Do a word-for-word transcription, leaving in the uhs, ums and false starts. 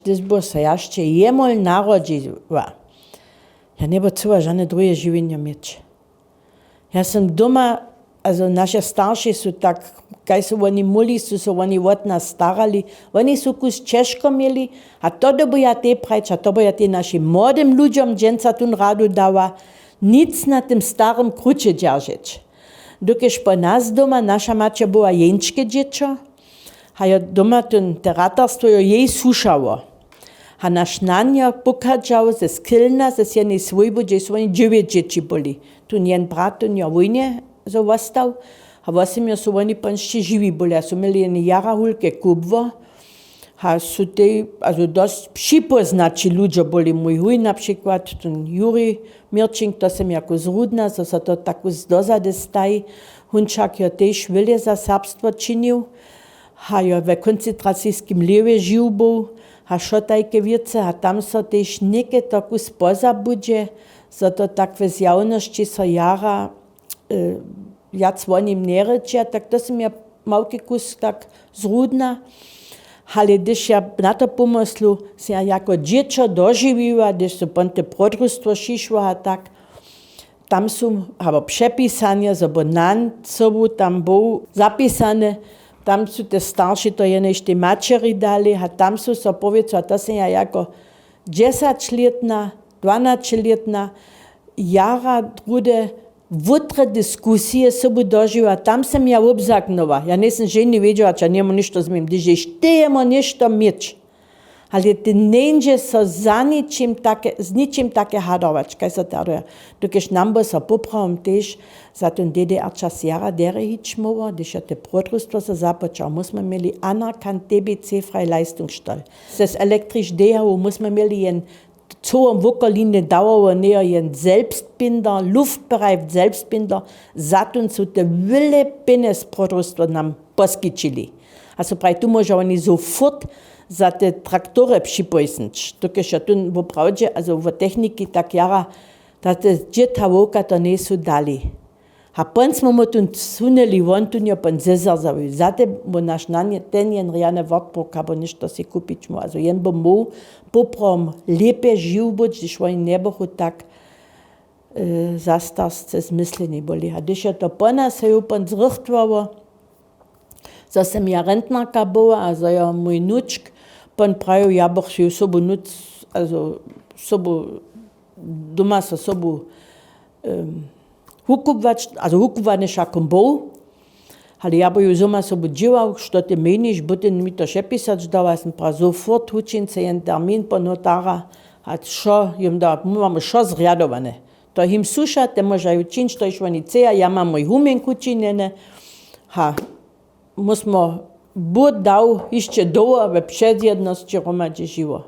Hdyž by so ja hišće jemol narodźiła, ja njeby chcyła žane druhe žiwjenje měć. Ja sym doma, also naše starši su tak, kaž su woni móhli, su so woni wot nas starali. Woni su kus ćežko měli, a to dyrbju ja tej prajić, a to by ja tej našim młodym ludźom dźensa tón radu dała: nic na tym starym kruće dźeržeć. Dokelž po nas doma naša maćer była jeńčke dźěćo, a jo doma ten, te ratarstwo jo jej słušało. A naš nan jo pochadźał ze Skylna, ze jenej swójby, hdźež su woni dźewjeć dźěći byli. Tón jen brat, tón jo wójnje zo wostał, a wosym jo su woni pon hišće žiwi byli, a su měli jene jara hulke kubło. A su tej, also dosć připóznaći ludźo byli, mój huj na přikład, ten Juri Měrčink, to sym jako z Rudna, zo so to tak kus dozady staji. Hón wšak jo tež wjele za serbstwo činił, a jo we koncentraciskim lěwje žił był, a wšo tajke wěcy, a tam so tež něke to kus pozabudźe, zo to tak we zjawnosći so jara, e, wjac wo nim njerěči, a tak to sym ja małki kus tak z Rudna. Ale hdyž ja na to pomyslu, sym ja jako dźěćo dožiwiła, hdyž su pon te prodružstwo přišło a tak, tam su, abo přepisanje, zo by nan sobu tam był zapisany, tam su te starši to jenož tej maćeri dali, a tam su so powěcu, a to sym ja jako dźesaćlětna, dwanaćelětna jara drude wótre diskusije sobu dožiwa, tam sym ja wobzaknyła. Ja njejsym ženje wědźała, če ja njemóhł něšto z mim, hdyž tež ty jemóhł něšto měć. Ale ty njeńdźeš so za ničim take, z ničim take hadować, kaž so te haduja. Dokelž nam by so poprawom tež za ten D D R čas jara derje hić móhło, hdyž je te prodružstwo so započało. My smy měli anerkannt D B C Freie Leistungsstall. Sez elektrisch D H U, my smy měli jen w cyłym wokolinje Dauerwehr njejo jen Selbstbinder, Luftbereich Selbstbinder, za tón su te wjele pjenjez prodružstwo nam poskićili. A so praji, tu móža woni sofort za te traktory připójsnyć, dokelž jo tón woprawdźe, also wo techniki tak jara, da te dźěta wowka to njejsu dali. A pon smy mu tón sunyli, won tón jo pon zezerzawił. Za te by naš nan-, ten jen rjany Wartburg abo něšto sej kupić móhł. Also jen by móhł poprawom lěpje žił być, hdyž woni njebychu tak, e, zastarsce zmysleni byli. A hdyž jo to pona so ju pon zrychtowało, zo sym ja rentnerka była a zo jo mój nučk pon prajił, ja bych ju sobu nutř, also sobu doma so sobu, em, wukubłać, also wukubłany wšakón był, ale ja by ju doma sobu dźěłał, što ty měniš, bóte mi to přepisać dała, ja sym prajił, sofort wučińce jen termin po notara, a wšo jim da, my mamy wšo zrjadowane. To jim słuša, te móža ju čińć, štož woni chceja, ja mam mój humjenk wučinjene. Ha, my smo bóh dał hišće dołho we předwědnosći hromadźe žiło.